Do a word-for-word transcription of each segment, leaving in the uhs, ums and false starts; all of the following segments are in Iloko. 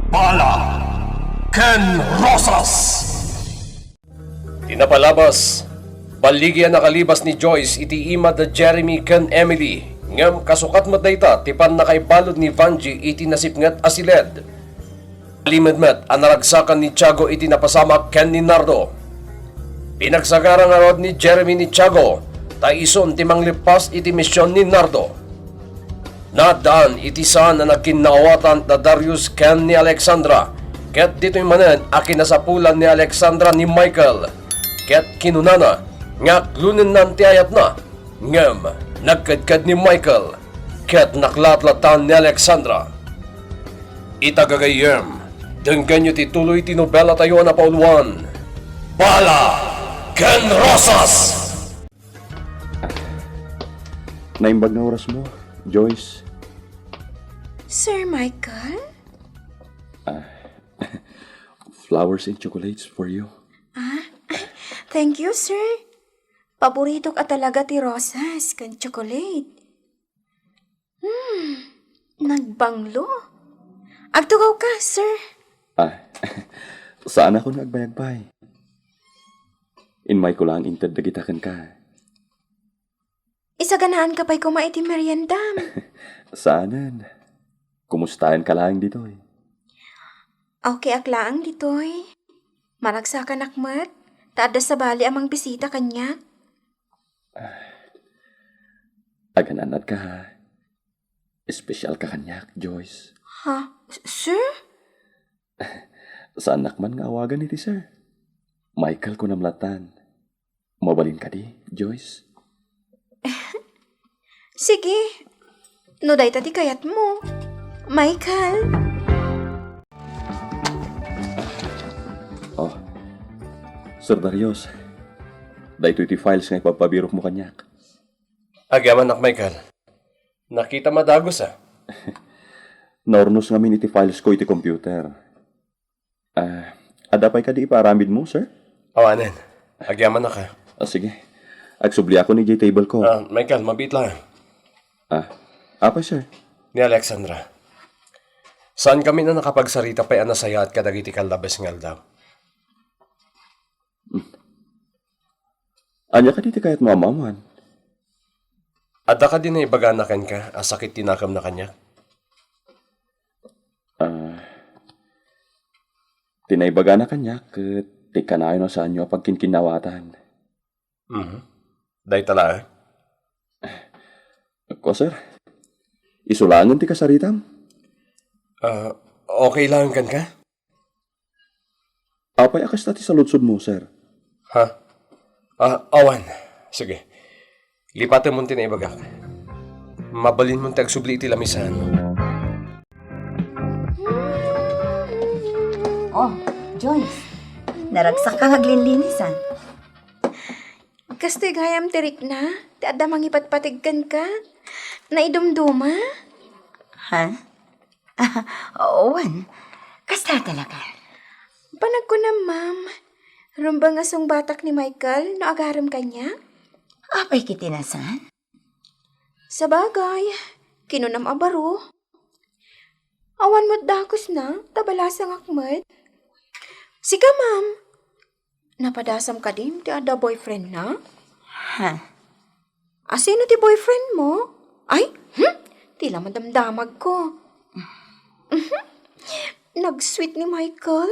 Bala ken Rosas. Ti napalabas, balligi a nakalibas ni Joyce iti ima da Jeremy ken Emily, ngem kasukat met dayta ti pannakaibalud ni Vanjie iti nasipnget a siled. Limed met a naragsakan ni Tiago iti napasamak ken ni Nardo. Pinagsagara ngarud ni Jeremy ni Tiago, ta isun ti manglippas iti mision ni Nardo. Naaddaan iti saan a nagkinnaawatan da Darius ken ni Alexandra, ket ditoy manen a kinasapulan ni Alexandra ni Michael, ket kinunana nga aklonennan ti ayatna. Ngem nagkedked ni Michael ket naklatlatan ni Alexandra. Ita gagayyem, denggenyo ti tuloy ti nobelatayo a napauluan, Bala ken Rosas! Naimbag nga oras mo, Joyce. Sir Michael? Ah, flowers and chocolates for you. Ah, thank you, sir. Paboritok a talaga ti rosas ken chocolate. Hmm, nagbanglo. Agtugaw ka, sir. Ah, saan ako nga agbayag pay? Inmayko lang inted dagita kenka. Isaganaan ka pay koma iti meriendam. Saanen. Kumustaen ka laeng ditoy? Okay ak laeng ditoy. Maragsakanak met, ta adda sabali a mangbisita kaniak. Agan-anad ka, ha? Espesyal ka kaniak, Joyce. Ha? S-, sir? Saanak man nga awagan iti sir. Michael kunam latan. Mabalin kadi, Joyce? Sige. No dayta ti kayatmo, Michael. Oh, Sir Darius, daytoy ti files nga ipabpabirokmo kaniak. Agyamanak, Michael. Nakitam a dagus, a. Naurnos ngamin iti files ko iti computer. Ah, adda pay kadi ipaaramidmo, sir? Awanen. Agyamanak, a. Ah, sige. Agsubliakon idiay table ko. Ah, Michael, mabiit lang. Ah, apay, sir? Ni Alexandra. Saankami a nakapagsarita pay a nasayaat kadagiti kallabes nga aldaw. Ania kadi ti kayatmo a maamuan? Adda kadi naibagana kenka a sakit ti nakemna kaniak? Ah, ti naibagana kaniak ket ti kanayon a saanyo a pagkinkinnaawatan. Mhm. Dayta laeng? Kua, sir. Isu laengen ti kasaritam. Ah, okay laeng kenka? Apay a kasta ti saludsodmo, sir? Ha? Ah, awan. Sige. Lipatemon ti naibagak. Mabalinmon ti agsubli iti lamisan. Oh, Joyce. Naragsak ka nga aglinlinis, a. Kastoy gayam ti rikna, ti adda mangipatpateg kenka. Naidumduma? Ha? Wen, kasta talaga. Panagkunam, ma'am. Rumbeng a sungbatak ni Michael no agarem kaniak? Apay kiti nasan? Sabagay, kinunam a baro. Awan met dakusna, ta balasangak met. Sika, ma'am, napadasam kadim ti adda boyfriendna? Ha? Asino ti boyfriendmo? Ay, hmm? Ti la madamdamagko. Mhm. Nag-sweet ni Michael.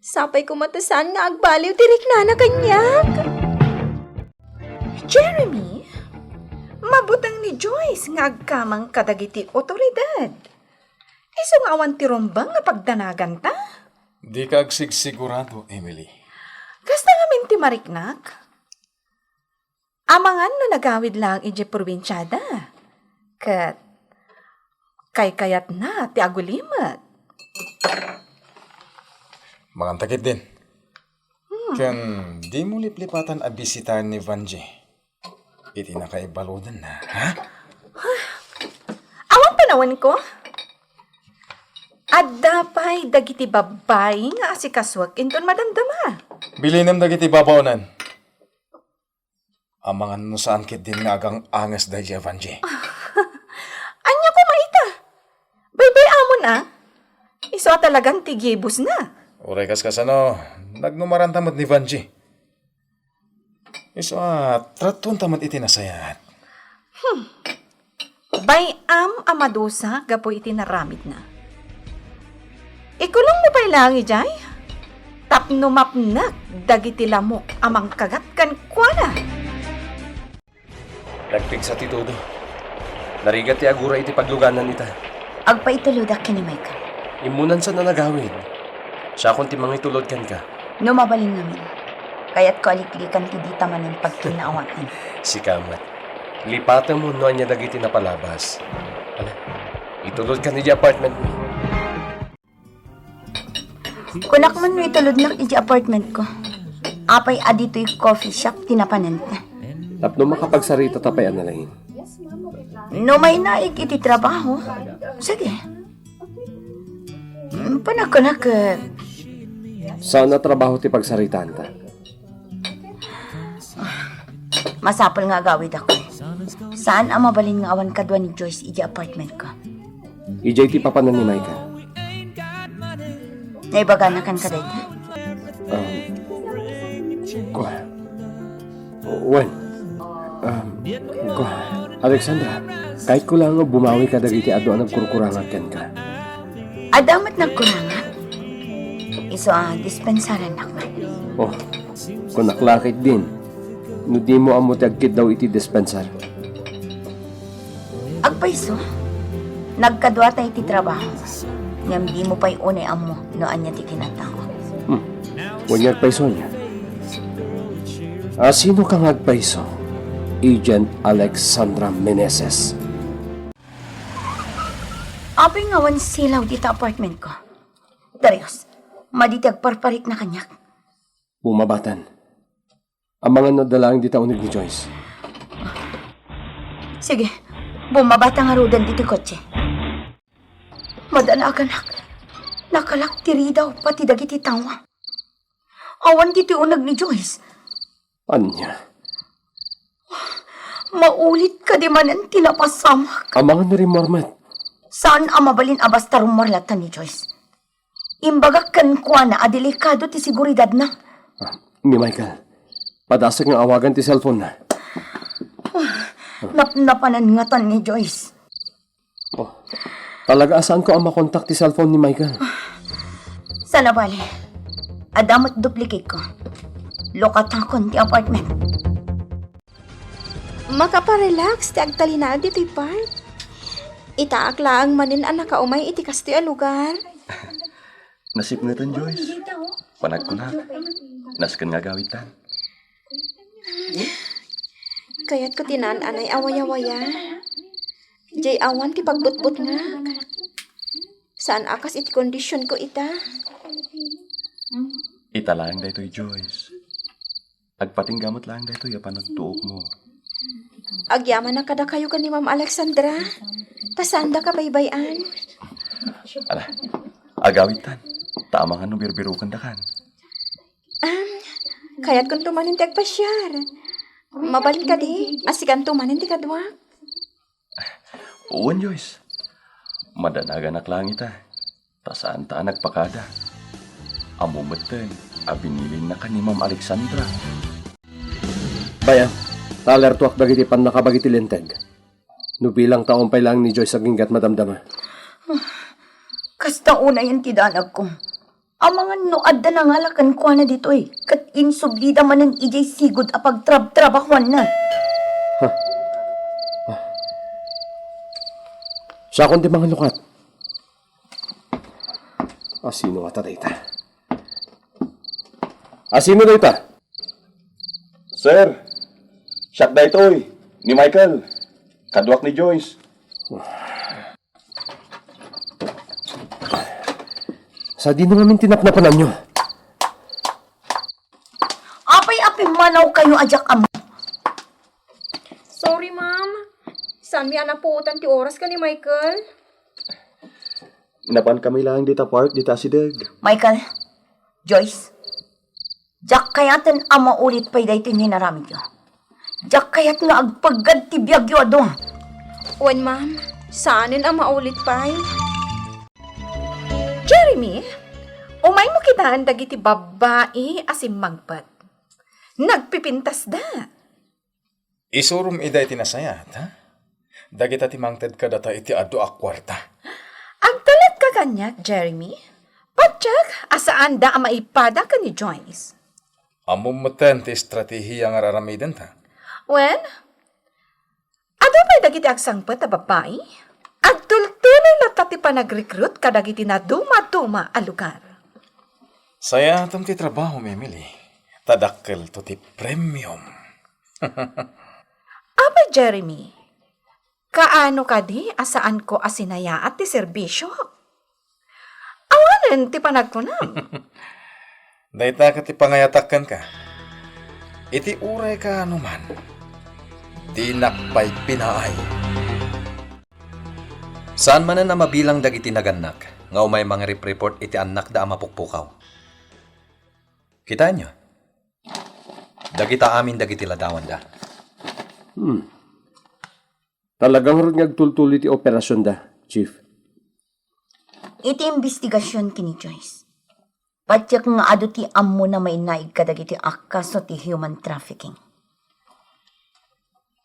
Sapay koma ta saan nga agbaliw ti riknana kaniak. Jeremy, mabuteng ni Joyce nga agkamang kadagiti otoridad. Isu nga awan ti rumbeng nga pagdanaganta? Dika agsigsigurado, Emily. Kasta ngamin ti mariknak? Amangan no nagawid laeng idiay probinsiada. Ket kaykayatna ti agulimek. Manganta ketdin. Hmm. Ken dimo liplipatan a bisitaen ni Vanjie iti nakaibaludenna, ha? Awan panawenko. Adda pay dagiti babbai nga asikasuek inton madamdama. Bilinem dagiti babaonen. Amangan no saan ketdin nga agang-anges daydiay a Vanjie. Ania koma ita? Baybay-amon a? Isu a talagan ti gibusna. Uray kas kasano, nagnumaranta met ni Vanji. Isu a, tratuenta met iti nasayaat. Bay-am a madusa gapu iti naramidna. Ikulongmo pay laeng idiay tapno mapnek dagiti lamo a mangkagat kenkuana. Nagpigsa ti todo. Narigat ti agura iti pagluganan ita. Agpaitulodak ken ni Michael. Immunansa a nagawid. Siakon ti mangitulod kenka. No mabalin ngamin, kayatko a liklikan ti dita manen pagkinnaawanan. Sika met. Lipatemmo no ania dagiti napalabas. Ala, itulodkan iti apartmentmi. Kunak man no itulodnak iti apartmentko. Apay a ditoy coffee shop ti napananta? Tapno makapagsaritata pay a nalaing. No mainaig iti trabaho, sige. Mm, panagkunak, eh. Saan a trabaho ti pagsaritaanta? Masapul nga agawidakon. Saan a mabalin nga awan kadua ni Joyce iti apartmentko? Idiay ti papanan ni Michael. Naibagana kenka dayta? Um, kua. Wen. Um, kua. Alexandra, kayatko laeng nga bumawi kadagiti adu a nagkurkurangak kenka. Adda met nagkurangak? Isu a dispensarannak met. Oh, kunak la ketdin. No dimo ammo ti agkiddaw iti dispensar. Agpayso? Nagkaduata iti trabaho. Ngem dimo pay unay ammo no ania ti kinatako. Hmm. Wen nga agpayso ania? A, sino ka nga agpayso? Agent Alexandra Meneses. Apay nga awan silaw dita apartmentko? Darius, madi ti agparparikna kaniak. Bumabatan. Amangan no adda laeng dita uneg ni Joyce. Sige, bumabata ngaruden ditoy kotse. Madanaganak. Nakalak ti ridaw pati dagiti tawa. Awan ditoy uneg ni Joyce. Ania? Maulit kadi manen ti napasamak. Amangan no rimmuar met. Saan a mabalin a basta rummuar latta ni Joyce. Imbagak kenkuana a delikado ti seguridadna. Ah, ni Michael, padasek nga awagan ti cellphone-na. Napnapanan ngatan ni Joyce. Oh, talaga a saanko a makontak ti cellphone ni Michael. Saan a bale. Adda met duplicate-ko. Lukatakon ti apartment. Makaparelax ti agtalinaed ditoy park. Itaak laeng manen a nakaumay iti kastoy a lugar. Nasipngeten, Joyce. Panagkunak, nasken nga agawidtan. Kayatko ti naan-anay a wayawaya. Jay awan ti pagbutbutngak. Saan a kas iti kondisionko ita. Ita laeng daytoy, Joyce. Agpatingga met laeng daytoy a panagtuokmo. Agyamanak kadakayo ken ni Ma'am Alexandra, ta saanda kabaybay-an. Ala, agawidtan, ta amangan no birbirokendakan. Am, kayatkonto manen ti agpasiar. Mabalin kadi, a sikanto manen ti kaduak. Wen, Joyce. Madanaganak laeng ita. Ta saanta a nagpakada. Ammo metten a binilinna ken ni Ma'am Alexandra. Bay-am, ta alertoak dagiti pannakabagi ti linteg. No bilang ta awan pay laeng ni Joyce aginggat madamdama. Kasta unayen ti danagko. Amangan no adda nangala kenkuana ditoy, ket insublida manen idiay sigud a pagtrabtrabahuanna. Ha? Ah. Siakon ti mangalukat. Asino ngata dayta? Asino dayta? Sir, siak daytoy, ni Michael. Kaduak ni Joyce. Sadino ngamin ti napnapananyo? Apay a pimmanaw kayo a diak ammo? Sorry, ma'am. Saanmi a napuotan ti oras ken ni Michael. Napan kami laeng dita park, dita asideg. Michael, Joyce, diak kayaten a maulit pay daytoy nga inaramidyo. Diak kayat nga agpeggad ti biagyo a dua. Wen, ma'am, saanen a maulit pay. Jerry Mi, umaymo kitaen dagiti babbai a simmangpet. Nagpipintasda. Isurom ida iti nasayaat, ha? Dagita ti mangted kadata iti adu a kuarta. Agtalekka kaniak, Jeremy. Patiek a saanda a maipada ken ni Joyce. Ammom metten ti estrategia nga ar-aramidenta. Wen, adu pay dagiti agsangpet a babbai? Agtultuloy latta ti panagrekrut kadagiti nadumaduma a lugar. Sayaatem ti trabahom, Emily. Ta dakkelto ti premium. Apay, Jeremy, kaano kadi a saanko a sinayaat ti serbisiok? Awanen ti panagkunam. Dayta ket ti pangayatak kenka. Iti uray kaano man, dinak pay pinaay. Saan manen a mabilang dagiti nagannak nga umay mangrep-report iti annakda a mapukpukaw. Kitaenyo? Dagita amin dagiti ladawanda. Hmm. Talaga ngarud nga agtultuloy ti operasionda, Chief. Iti imbestigasion ken ni Joyce, patiek nga adu ti ammona mainaig kadagiti akaso ti human trafficking.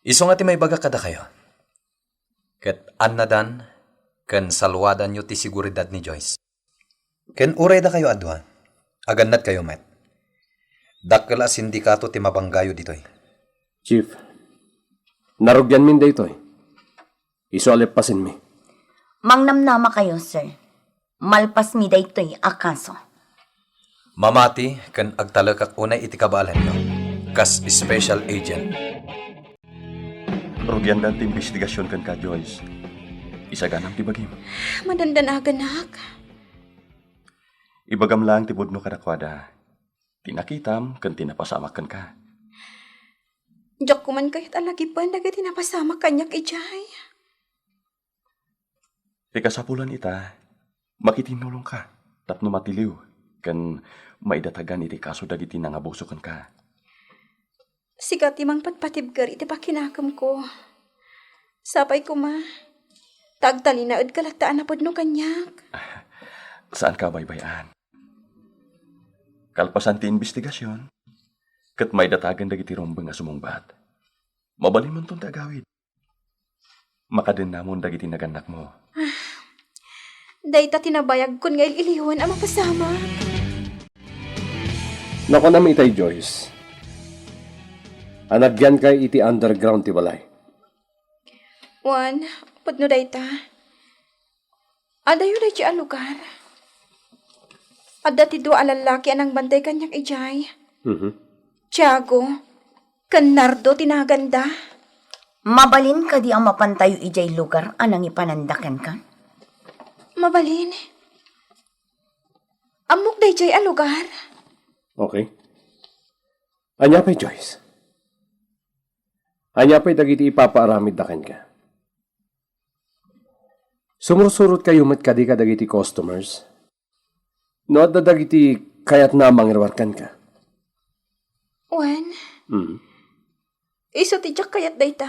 Isu nga ti maibagak kadakayo, ket annadan ken saluadanyo ti seguridad ni Joyce. Ken uray dakayo a dua, agannadkayo met. Dakkel a sindikato ti mabanggayo ditoy. Chief, narugianmin daytoy. Isu a leppasenmi. Mangnamnamakayo, sir. Malpasmi daytoy a kaso. Mamati ken agtalekak unay iti kabaalanyo kas special agent. Rugiandan ti imbestigasion kenka, Joyce. Isaganam ti bagim. Madandanaganak. Ibagam laeng ti pudno kadakuada. Ti nakitam ken ti napasamak kenka. Diak koma kayat a lagipen dagiti napasamak kaniak idiay. Ti kasapulan ita, makitinnulongka tapno matiliw ken maidatagan iti kaso dagiti nangabuso kenka. Sika ti mangpatpatibker iti pakinakemko. Sapay koma, ta agtalinaedka latta a napudno kaniak. Saanka a baybay-an. Kalpasan ti imbestigasion, ket maidatagan dagiti rumbeng a sumungbat. Mabalinmonton ti agawid. Makadennamon dagiti nagannakmo. Ah, dayta ti nabayagkon nga il-iliwen a mapasamak. Nakunam itay, Joyce, a nagyankay iti underground ti balay. Wen, pudno dayta. Adayo daytoy a lugar. Adda ti dua a lallaki a nangbantay kaniak idiay. Mhm. Tiago ken Nardo ti naganda. Mabalin kadi a mapantayo idiay lugar a nangipananda kenka? Mabalin. Ammok daydiay a lugar. Okay. Ania pay, Joyce? Ania pay dagiti ipapaaramidda kenka? Sumursurotkayo met kadi kadagiti customers? No adda dagiti kayatna a mangiruar kenka? Wen, Mm. isu ti diak kayat dayta.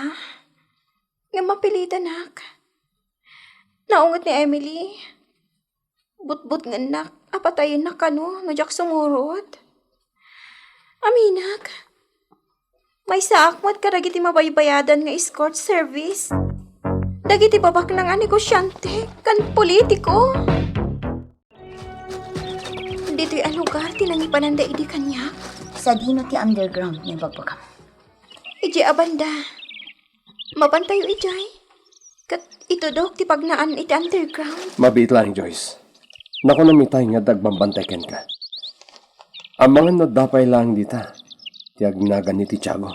Ngem mapilitanak. Naunget ni Emily. Butbutngennak a patayennak kano no diak sumurot. Aminak. Maysaak met kadagiti mabaybayadan nga escort service. Dagiti babaknang a negosiante ken politiko. Ditoy a lugar ti nangipananda idi kaniak. Sadino ti underground nga ibagbagam? Idiay a banda. Mapantayo idiay. Ket itudok ti pagnaan iti underground. Mabiit laeng, Joyce. Nakunam itay nga adda agbambantay kenka. Amangan no adda pay laeng dita ti agnagan ni ti Tiago.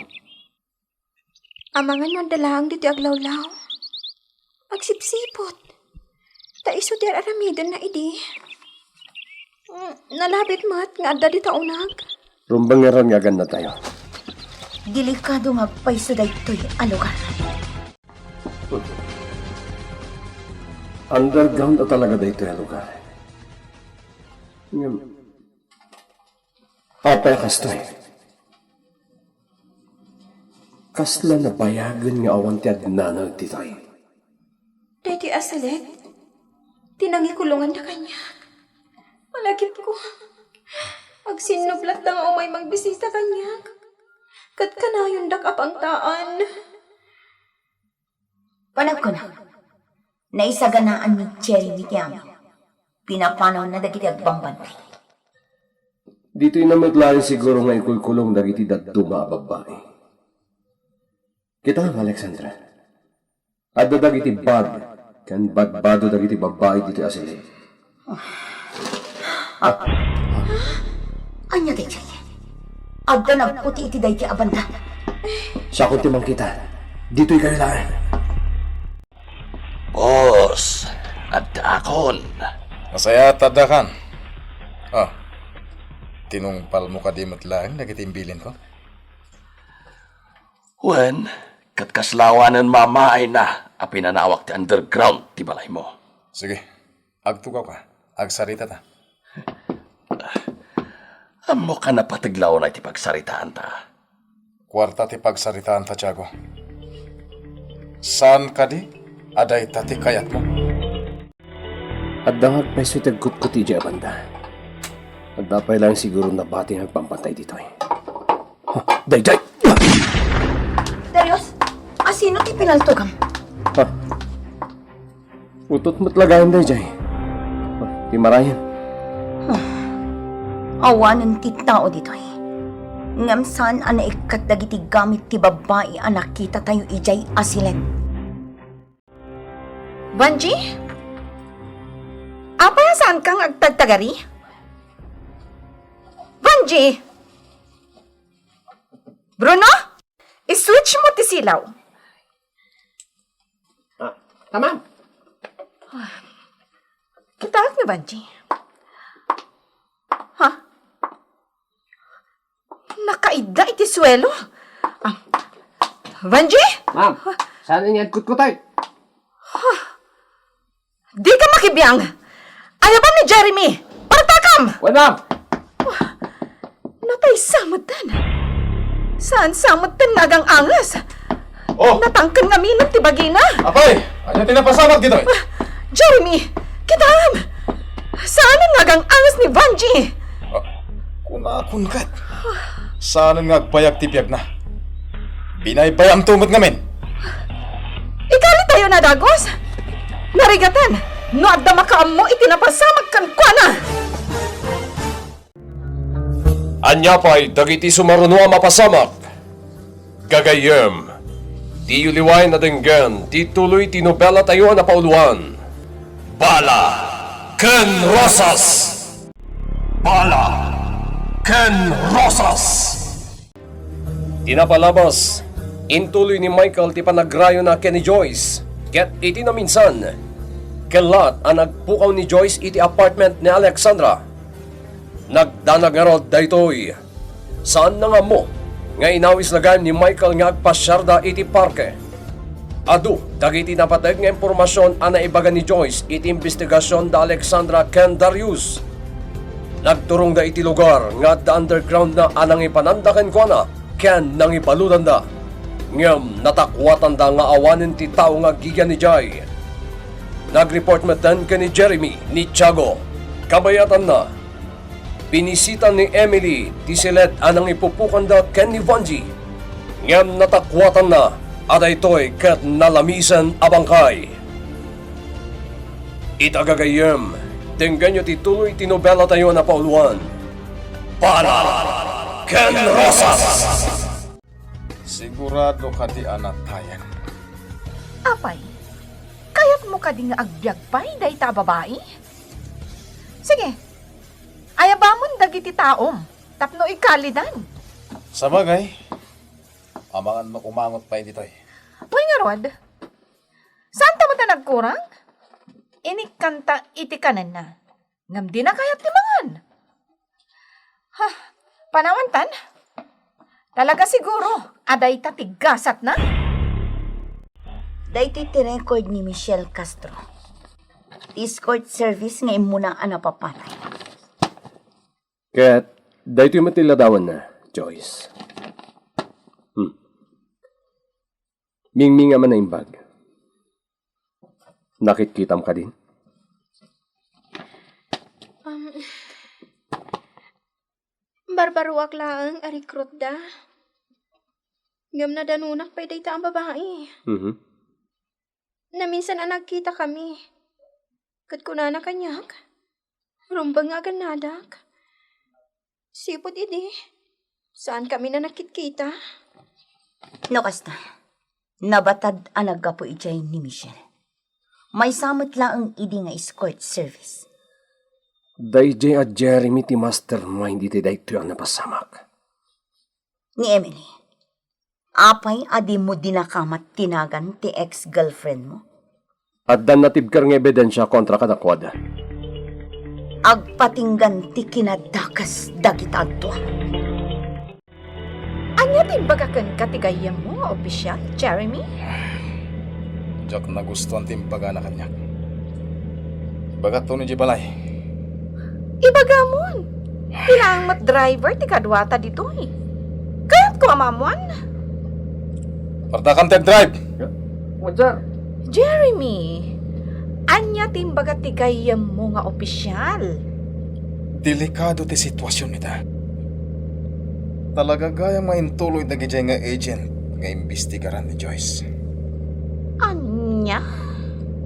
Amangan no adda laeng ditoy aglawlaw. Agsipsipot. Ta isu ti ar-aramidenna idi. Mm, nalabit met nga adda dita unag. Rumbeng ngarud nga agannatayo. Delikado nga agpayso daytoy a lugar. Underground a talaga daytoy a lugar. Ngem, apay a kastoy? Kasla nabayagen nga awan ti agnanaed ditoy. Daytoy a salet ti nangikulonganda kaniak. Agipko. Agsinnublatda nga umay magbisita kaniak. Ket kanayondak a pangtaan. Panagkuna, naisaganaan ni Jeremy ti amin. Pinapanawna dagiti agbambantay. Ditoyna met laeng siguro nga ikulkulong dagiti dadduma a babbai. Kitaem, Alexandra. Adda dagiti bag ken badbado dagiti babbai ditoy a silid. Ah. Ania daydiay? Adda nagputi iti daydiay a banda. Siakon ti mangkita. Ditoykayo laeng. Boss, addaakon. Nasayaat ta addakan. Ah, tinungpalmo kadi met laeng dagiti imbilinko? Wen, ket kasla awanen mamaayna a pinanawak ti underground ti balaymo. Sige, agtugawka. Agsaritata. Ammok a napateg la unay ti pagsaritaanta. Kuarta ti pagsaritaanta, Tiago. Saan kadi a dayta ti kayatmo? Adda nga agpayso ti agkutkot idiay a banda. Adda pay laeng siguro nabati nga agbambantay ditoy. Ha, daydiay! Darius, asino ti pinaltogam? Ha? Utot met la gayam daydiay. Ti marayan. Awanen ti tao ditoy. Ngem saan a naikkat dagiti gamit ti babbai a nakitatayo idiay a silid. Vangie? Apay a saanka nga agtagtagari? Vangie! Bruno? I-switch mo ti silaw. Ah, tamam. Kitaek ni Vangie. Ha? Nakaidda iti suelo. Ah. Vangie? Ma'am, saan nga agkutkot? Dika makibiang! Ayabam ni Jeremy! Partakam! Wen, ma'am! Nataysa metten. Saan sa metten nga agang-anges? Oh! Natangken nga minum ti bagina. Apay, ania ti napasamak ditoy? Ah, Jeremy, kitaem! Saanen nga agang-anges ni Vangie. Ah, kunakon ket. Saanen nga agbayag ti biagna. Binaybayamto met ngamin. Ikalitayo na dagus. Narigaten no adda makaammo iti napasamak kenkuana. Ania pay dagiti sumaruno a mapasamak? Gagayyem, diyo liwaen a denggen ti tuloy ti nobelatayo a napauluan, Bala ken Rosas. Bala ken Rosas. Ti napalabas, intuloy ni Michael ti panagrayona ken ni Joyce, ket iti naminsan, kellat a nagpukaw ni Joyce iti apartment ni Alexandra. Nagdanag ngarud daytoy. Saanna nga ammo nga inawis la gayam ni Michael nga agpasiarda iti parke. Adu dagiti napateg nga impormasion a naibaga ni Joyce iti imbestigasion da Alexandra ken Darius. Nagturongda iti lugar nga adda underground-na a nangipananda kenkuana ken nangibaludanda. Ngem natakuatanda nga awanen ti tao nga agigian idiay. Nag-report metten ken ni Jeremy ni Tiago. Kabayatanna, binisita ni Emily ti siled a nangipupukanda ken ni Vangie, ngem natakuatanna a daytoy ket nalamisen a bangkay. Ita gagayyem, denggenyo ti tuloy ti nobelatayo a napauluan, Bala ken Rosas! Sigurado kadi a natayen? Apay, kayatmo kadi nga agbiag pay dayta a babai? Sige, ayabamon dagiti taom tapno ikalidan. Sabagay, amangan met umangot pay ditoy. Wen ngarud, saanta met a nagkurang? Inikkanta iti kanenna. Ngem dina kayat ti mangan. Ha, panawantan? Talaga siguro a dayta ti gasatna? Daytoy ti record ni Michelle Castro. Ti escort service nga immuna a napapatay. Ket daytoy met ti ladawanna, Joyce. Hmm. Mingmingam a naimbag. Nakitkitam kadin? Um, Barbaroak laeng a recruit da. Ngem nadanunak pay dayta a babai. Mhm. Naminsan a nagkita kami. Ket kunana kaniak, rumbeng nga agannadak. Sipud idi, saan kami a nagkitkita. No kasta, nabatad a naggapu idiay ni Michelle. Maysa met laeng idi nga escort service. Daydiay a Jeremy ti mastermind iti daytoy a napasamak. Ni Emily, apay a dimo dinakamat tinagan ti ex-girlfriend mo? Adda natibker nga ebidensia kontra kadakuada. Agpatinggan ti kinadakes dagita adua. Ania ti imbaga kenka ti gayyemmo nga opisyal, Jeremy? Diak nagustuan ti imbagana kaniak. Ibagato ni balay. Ibagamon. Ti laeng met driver ti kaduata ditoy. Kayatko a maammoan. Pardakan ti agdrive. Wadjar. Jeremy, ania ti imbaga ti gayyemmo nga opisyal? Delikado ti situasion ita. Talaga gayam nga intuloy dagidiay nga agent nga imbestigaran ni Joyce. Ania?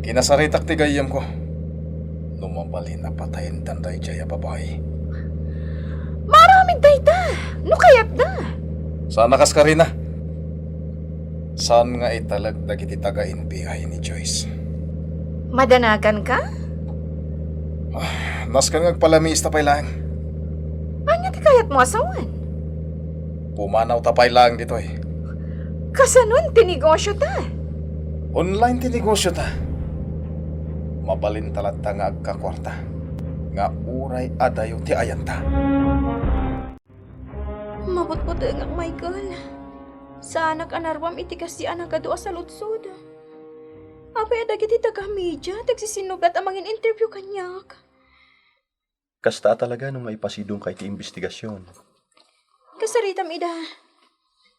Kinasaritak ti gayyemko. No mabalin a patayendan daydiay a babai. Maaramid dayta, no kayatda. Saan a kas karina. Saan nga italek dagiti taga-N B I ni Joyce. Madanaganka? Ah, nasken nga agpalamiista pay laeng. Ania ti kayatmo a sawen? Pumanawta pay laeng ditoy. Kasanon ti negosiota? Online ti negosiota. Mabalinta latta nga agkakuarta, nga uray adayo ti ayanta. Mabutbutengak, Michael. Saanak a naruam iti kaasi a nagadu a saludsod. Apay a dagiti taga-media ti agsisinnublad a mangin-interview kaniak? Kasta a talaga no maipasidongka iti imbestigasion. Kasaritam ida.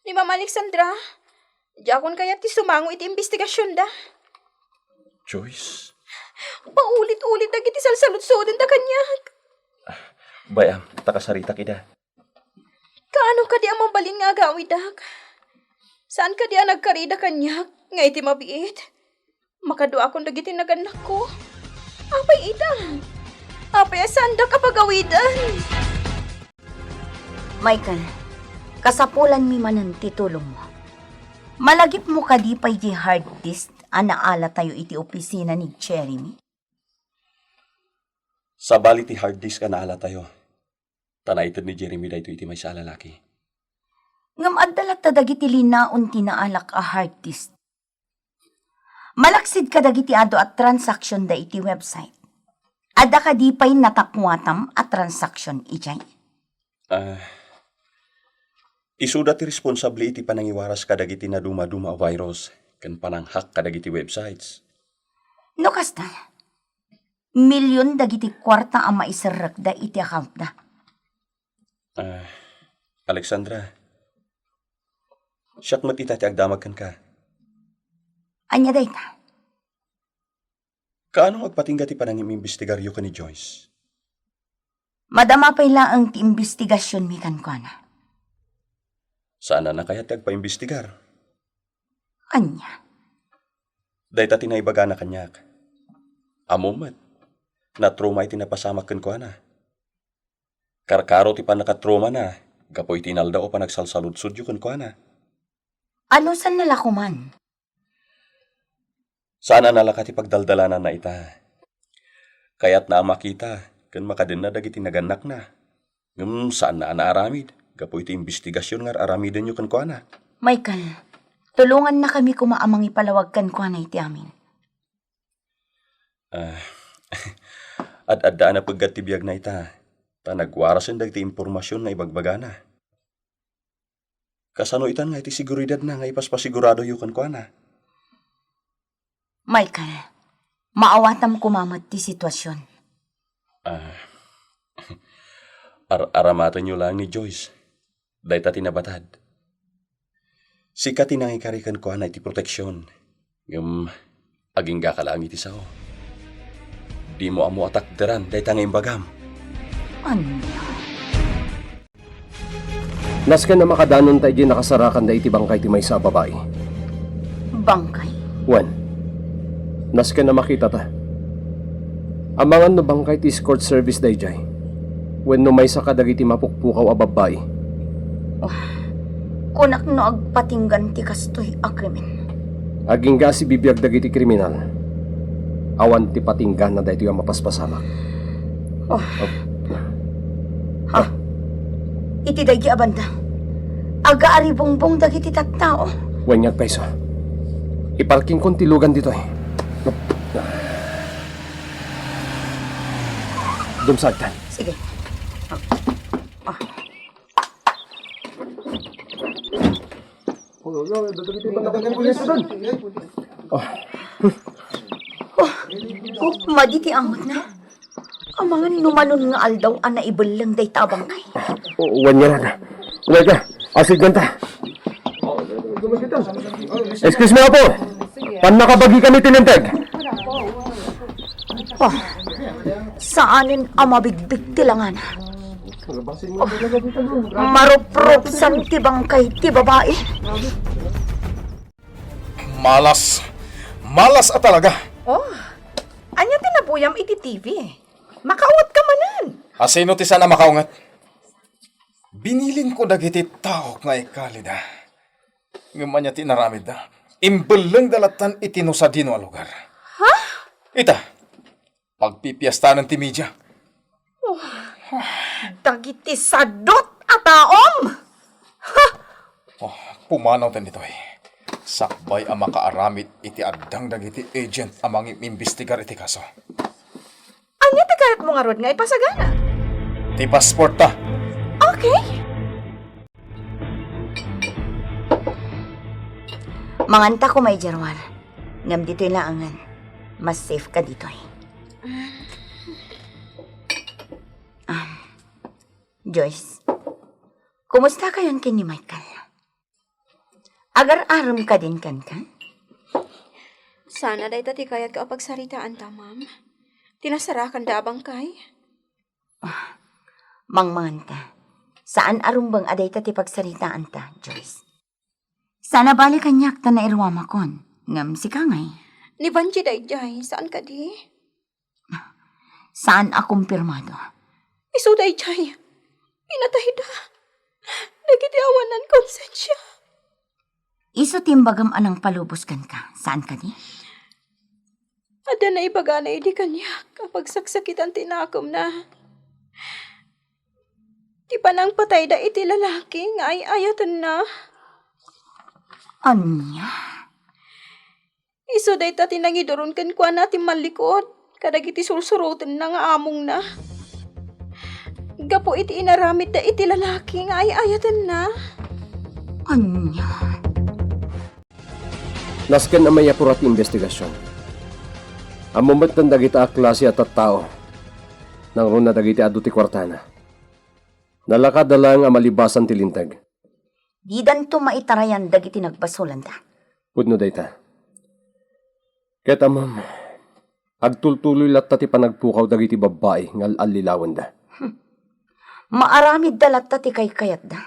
Ni Ma'am Alexandra, diakon kayat ti sumango iti imbestigasionda. Joyce? Paulit-ulit dagiti salsaludsodenda kaniak. Bay-am, ta kasaritak ida. Kaano kadi a mabalin nga agawidak? Saan kadi a nagkarida kaniak nga iti mabiit, makaduakon dagiti nagannakko? Apay ita? Apay a saandak a pagawiden? Michael, kasapulanmi manen ti tulongmo. Malagipmo kadi pay di hard disk a naalatayo iti opisina ni Jeremy? Sabali ti hard disk a naalatayo, ta naited ni Jeremy daytoy iti maysa a lalaki. Ngem adda latta dagiti linaon ti naalak a hard disk. Malaksid kadagiti adu a transaksionda iti website. Adda kadi pay natakuatam a transaksion idiay? Ah, isuda ti responsable iti panangiwaras kadagiti nadumaduma a virus ken pananghack kadagiti websites. No kasta, milyon dagiti kuarta a maiserrekda iti accountda. Ah, Alexandra, siak met ita ti agdamag kenka. Ania dayta? Kaano nga agpatingga ti panangimbestigaryo ken ni Joyce? Madama pay laeng ti imbestigasionmi kenkuana. Saan a kayat ti agpaimbestigar? Ania? Dayta ti naibagana kaniak. Ammom met, natruma iti napasamak kenkuana. Karkaro ti pannakatrumana gapu iti inaldaw a panagsalsaludsodyo kenkuana. Anusanna la koman? Saan a nalaka ti pagdaldalananna ita. Kayatna a makita ken makadenna dagiti nagannakna. Ngem saanna a naaramid gapu iti imbestigasion nga ar-aramidenyo kenkuana. Michael, tulongannakami koma a mangipalawag kenkuana iti amin. Ah, ad-adda a napeggat ti biagna ita, ta nagwarasen dagiti impormasion nga ibagbagana. Kasano itan nga iti seguridadna nga ipaspasiguradoyo kenkuana? Michael, maawatam koma met ti situasion. Ah, ar-, aramatenyo laeng ni Joyce. Dayta ti nabatad. Sika ti nangikari kenkuana iti proteksion, ngem aginggaka laeng iti sao. Dimo ammo a takderan dayta nga imbagam. Ania? Nasken a makadanonta idiay nakasarakanda iti bangkay ti maysa a babai. Bangkay? Wen, nasken a makitata. Amangan no bangkay ti escort service daydiay wenno maysa kadagiti mapukpukaw a babbai. Oh, kunak no agpatinggan ti kastoy a krimen. Agingga a sibibiag dagiti kriminal. Awan ti patingganna daytoy a mapaspasamak. Oh. Ha? Iti daydi a banda, agaaribungbong dagiti tattao. Wen nga agpayso. Iparkingkon ti lugan ditoy. Dumsagtan. Sige. Ah. Oh, oh, madi ti angot na. Amangan no manon nga aldaw a naibelleng dayta a bangkay. O, wen ngarud. Wen ka, asidganta. Excuse me, apo. Pannakabagi kami ti linteg. Oh, saanen a mabigbig ti langana. Oh, maruprupsan ti bangkay ti babai. Malas. Malas a talaga. Oh, ania ti nabuyam iti T V? Makaunget ka manen. Asino ti saan a makaunget? Binilinko dagiti taok nga ikalida. Ngem ania ti inaramidda? Imbellengda lattan iti no sadino a lugar. Ha? Ita, pagpipiestanan ti media. Oh, dagiti sadot a taom! Ha? Oh, pumanawten ditoy. Sakbay a makaaramid iti addang dagiti agent a mangimbestigar iti kaso. Ania ti kayatmo ngarud nga ipasagana? Ti passportta. Okay. Manganta koma idiay ruar. Ngem ditoy laengen. Mas safe ka ditoy. Ah, Joyce, kumusta kayon ken ni Michael? Agar-arem kadin kenka? Saan a dayta ti kayatko a pagsaritaanta, ma'am. Ti nasarakanda a bangkay. Ah, mangmanganta. Saan a rumbeng a dayta ti pagsaritaanta, Joyce. Saan a bali kaniak ta nairuamakon, ngem sika ngay. Ni Vangie daydiay, saan kadi? Saan a kumpirmado. Isu daydiay, pinatayda. Dagiti awanan konsensia. Isu ti imbagam a nangpalubos kenka, saan kadi? Adda naibagana idi kaniak a pagsaksakitan ti nakemna. Ti panangpatayda iti lalaki nga ay-ayatenna. Ania? Isu dayta ti nangiduron kenkuana ti mallikut kadagiti sursurotenna nga amongna. Gapu iti inaramidda iti lalaki nga ay-ayatenna. Ania? Nasken a mayapura ti imbestigasion. Ammo metten dagita a klase a tattao. Nangruna dagiti adu ti kuartana. Nalakadda laeng a malibasan ti linteg. Didanto maitarayan dagiti nagbasolanda. Pudno dayta. Ket ammom, agtultuloy latta ti panagpukaw dagiti babbai nga al-allilawenda. Hmm. Maaramidda latta ti kaykayatda,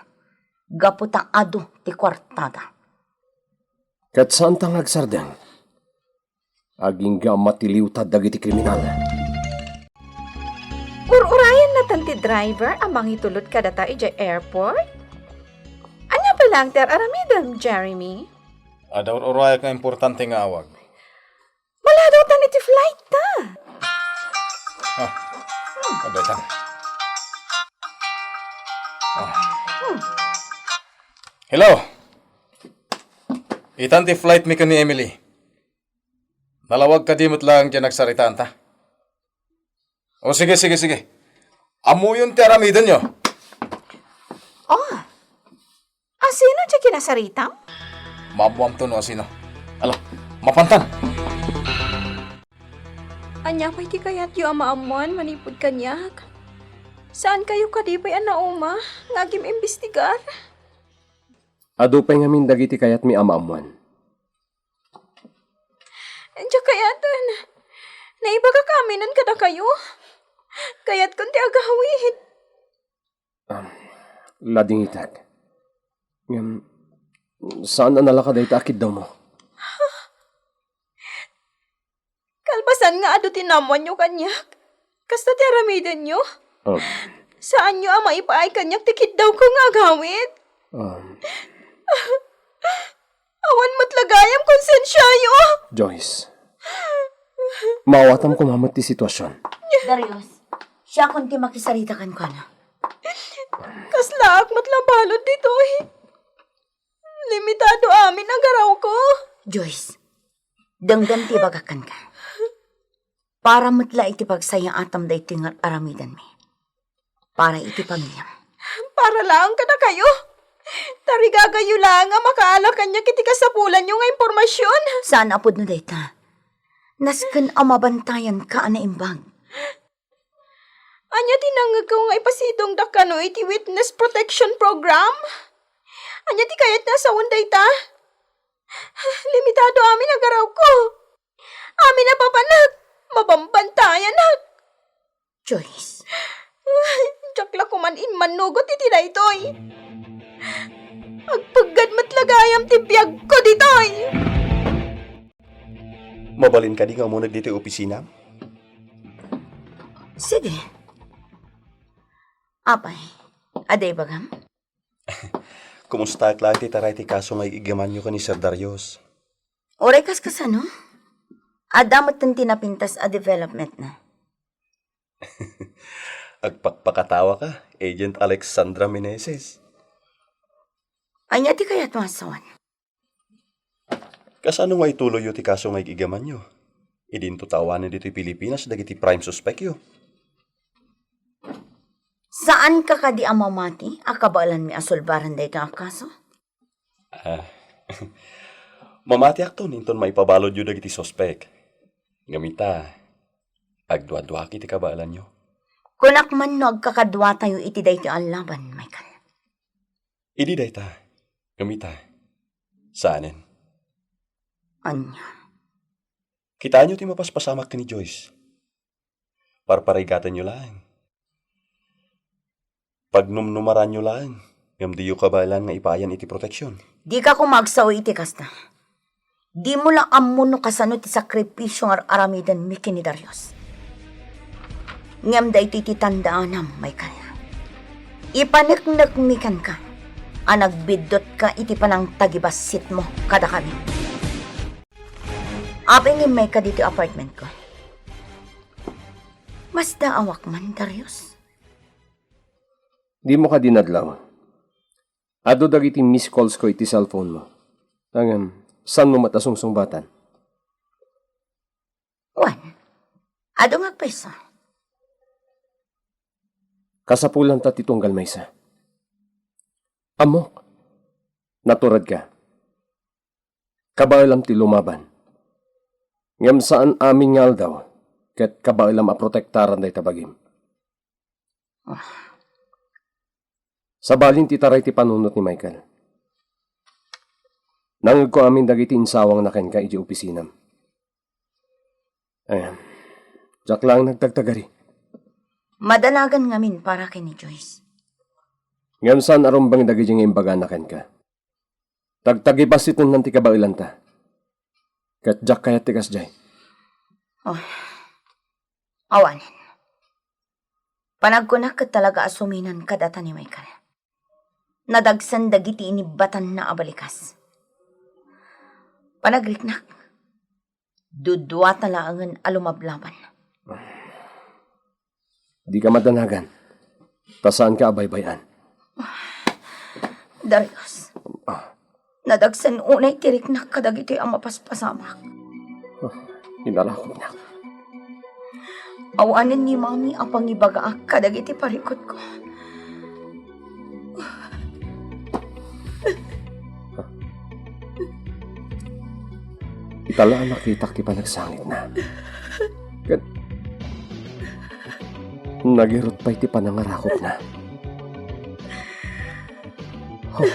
gapu ta adu ti kuartada. Ket saanta nga agsardeng. Agingga a matiliwta dagiti kriminal. Ur-urayan natan ti driver a mangitulod kadata idiay airport? Ania pay laeng ti ar-aramidem, Jeremy? Adda ur-urayak nga importante nga awag. Maladawtan iti flight ta. Ah, adda itan. Ah. Hmm. Hello. Itan ti flight mi ken ni Emily. Nalawag kadi met laeng ti nagsaritaanta? O, sige, sige, sige. Ammoyon ti aramidenyo. Oh, asino ti kinasaritam? Maammoamto no asino. Ala, mapantan! Ania pay ti kayatyo a maammoan manipud kaniak? Saankayo kadi pay a nauma nga agim-imbestigar? Adu pay ngamin dagiti kayatmi a maammoan. Diak kayaten. Naibagak aminen kadakayo. Kayatkon ti agawid. Um, ladingitek. Ngem, saan a nalaka dayta a kiddawmo. Kalpasan nga adu ti naammoanyo kaniak, kasta ti aramidenyo. Um, Saanyo a maipaay kaniak ti kiddawko nga agawid. Um, Awan met la gayam konsensiayo. Joyce, maawatam koma met ti sitwasion. Darius, siakon ti makisarita kenkuana. Kaslaak met la balud ditoy. Limitado amin a garawko. Joyce, denggen ti ibagak kenka. Para met la iti pagsayaatam daytoy nga aramidenmi. Para iti pamiliam. Para laeng kadakayo. Tarigagayo laeng a makaala kaniak iti kasapulanyo nga impormasion. Saan a pudno dayta. Nasken a mabantayanka a naimbag. Ania ti nangngegko nga ipasidongda kano iti Witness Protection Program? Ania ti kayatna a sawen dayta? Limitado amin a garawko. Amin a papanak, mabambantayanak. Joyce. Diak la koman immannugot iti daytoy. Agpeggad met la gayam ti biagko ditoy. Mabalin kadi nga umuneg ditoy opisina? Sige. Apay, adda ibagam? Kumustaak laeng ti taray ti kaso nga ig-igamanyo ken ni Sir Darius? Uray kas kasano? Adda metten ti napintas a development na. Agpakpakatawa ka, Agent Alexandra Meneses. Ania ti kayatmo a sawen? Kasano nga ituloyyo ti kaso nga ig-igamanyo? Idinto ta awanen ditoy Pilipinas dagiti prime suspekyo. Saanka kadi a mamati a kabaelanmi a sulbaren daytoy a kaso? Ah, mamatiakton inton maipabaludyo dagiti suspek. Ngem ita, agduaduaak iti kabaelanyo. Kunak man no agkakaduatayo iti daytoy a laban, Michael. Idi dayta, ngem ita, saanen. Ania? Kitaenyo ti mapaspasamak ken ni Joyce. Parparigatenyo laeng. Pagnumnumaranyo laeng, ngem diyo kabaelan nga ipaayan iti proteksion. Dika koma agsao iti kasta. Dimo la ammo no kasano ti sakripisio nga ar-aramidenmi ken ni Darius. Ngem daytoy ti tandaanam, Michael. Ipaneknekmi kenka a nagbiddutka iti panangtagibassitmo kadakami. Apay nga immayka ditoy apartmentko? Masdaawak man, Darius. Dimo kadi nadlaw. Adu dagiti missed calls ko iti cellphone mo. Ngem, saanmo met a sungsungbatan? Wen, adu nga agpayso. Kasapulanta ti tunggal maysa. Ammok, naturedka. Kabaelam ti lumaban. Ngem saan amin nga aldaw, ket kabaelam a protektaran dayta bagim. Ah. Sabalin ti taray ti panunot ni Michael. Nangegko amin dagiti insawangna kenka idiay opisinam. Ayan. Diak laeng nagtagtagari. Madanagan ngamin para ken ni Joyce. Ngem saan a rumbeng dagiti nga imbagana kenka. Tagtagibassitennan ti kabaelanta. Ket diak kayat ti kasdiay. Oh. Awanen. Panagkunak ket talaga a suminan kadata ni Michael. Nadagsen dagiti inibbatanna a balikas. Panagriknak. Duduata laengen a lumablaban. Dika madanagan, ta saanka a baybay-an. Darius, nadagsen unay ti riknak kadagitoy a mapaspasamak. Inarakopnak. Awanen ni Mami a pangibagaak kadagiti parikutko. Ita la a nakitak ti panagsangitna. Ket nagirut pay ti panangarakopna. Oh.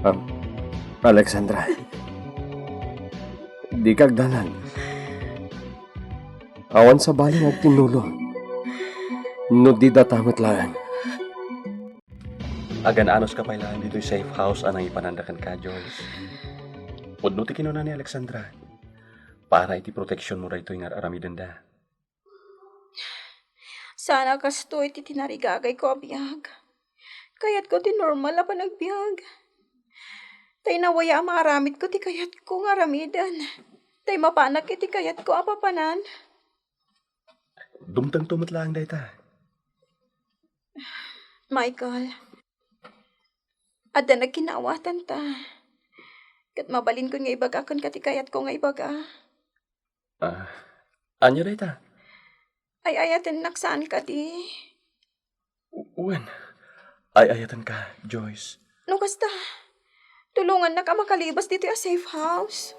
Um, Alexandra, dika agdanag. Awan sabali nga agtinnulong no di data met laeng. Agan-anuska pay laeng ditoy safe house a nangipananda kenka, Joyce. Pudno ti kinuna ni Alexandra. Para iti proteksionmo daytoy nga ar-aramidenda. Saan a kastoy ti tinarigagayko a biag. Kayatko ti normal a panagbiag. Tay nawaya a maaramidko ti kayatko nga aramiden. Tay mapanak iti kayatko a papanan. Dumtengto met laeng dayta. Michael, adda nagkinawatan ta. Ket mabalinkon nga ibaga kenka ti kayatko nga ibaga. Ah, ania dayta? Ay-ayatennak saan kadi. Wen, ay-ayatenka, Joyce. No kasta, tulongannak a makalibas ditoy a safe house.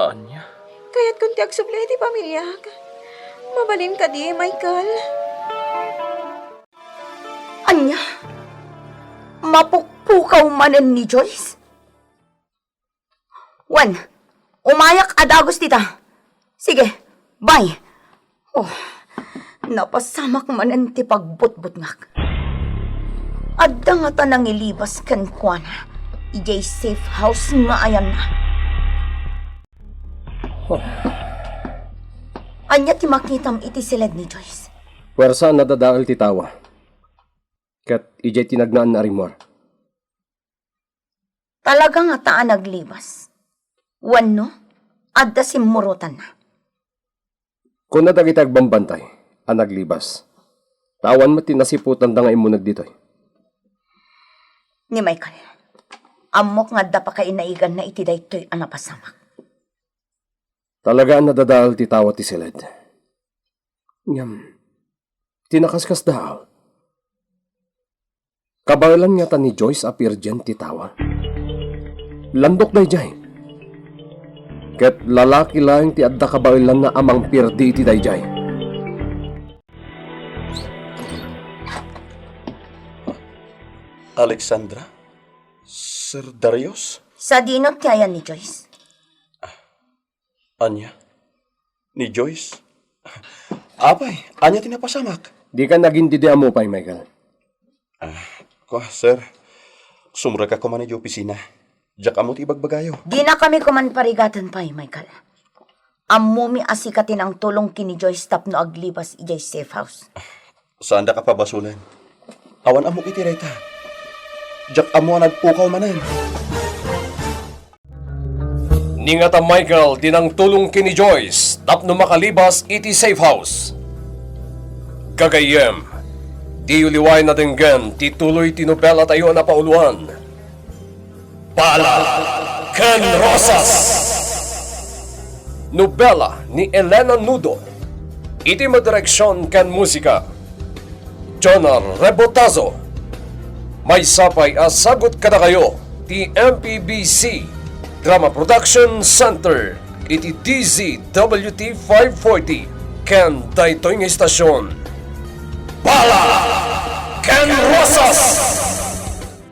Ania? Kayatkon ti agsubli iti pamiliak. Mabalin kadi, Michael? Ania? Mapukpukaw manen ni Joyce? Wen, umayak a dagus dita. Sige, bye. Oh, napasamak manen ti pagbutbutngak. Adda ngata nangilibas kenkuana idiay safe house nga ayanna. Oh. Ania ti makitam iti siled ni Joyce? Puersa a nadadael ti tawa. Ket idiay tinagnaan a rimmuar. Talaga ngata a naglibas? Wenno, adda simmurotanna? Kuna dagiti agbambantay a naglibas. Ta awan met ti nasiputanda nga immuneg ditoy. Ni Michael, ammok nga adda pakainaiganna iti daytoy a napasamak. Talaga a nadadael ti tawa ti siled. Ngem, ti nakaskasdaaw, kabaelan ngata ni Joyce a pirdien ti tawa? Landok daydiay. Ket lalaki laeng ti adda kabaelanna a mangpirdi iti daydiay. Alexandra? Sir Darius? Sadino ti ayan ni Joyce? Ania? Ni Joyce? Apay, ania ti napasamak? Dika nagindidi a mupay, Michael. Ah, kua, sir. Sumrekak koman idiay opisina. Diak ammo ti ibagbagayo. Dinakami koman parigaten pay, Michael. Ammomi a sika ti nangtulong ken ni Joyce tapno aglibas idiay safe house. Saandak a pabasolen. Awan ammok iti dayta. Diak ammo a nagpukaw manen. Ni ngata Michael ti nangtulong ken ni Joyce tapno makalibas iti safe house. Gagayyem, diyo liwaen a denggen ti tuloy ti nobelatayo a napauluan, Bala ken Rosas. Nobela ni Elena Nudo. Iti madireksion ken musika, Jonah Rebotazo. Maysa pay a sagut kadakayo ti M P B C Drama Production Center iti D Z W T five forty ken daytoy nga istasion, Bala ken Rosas!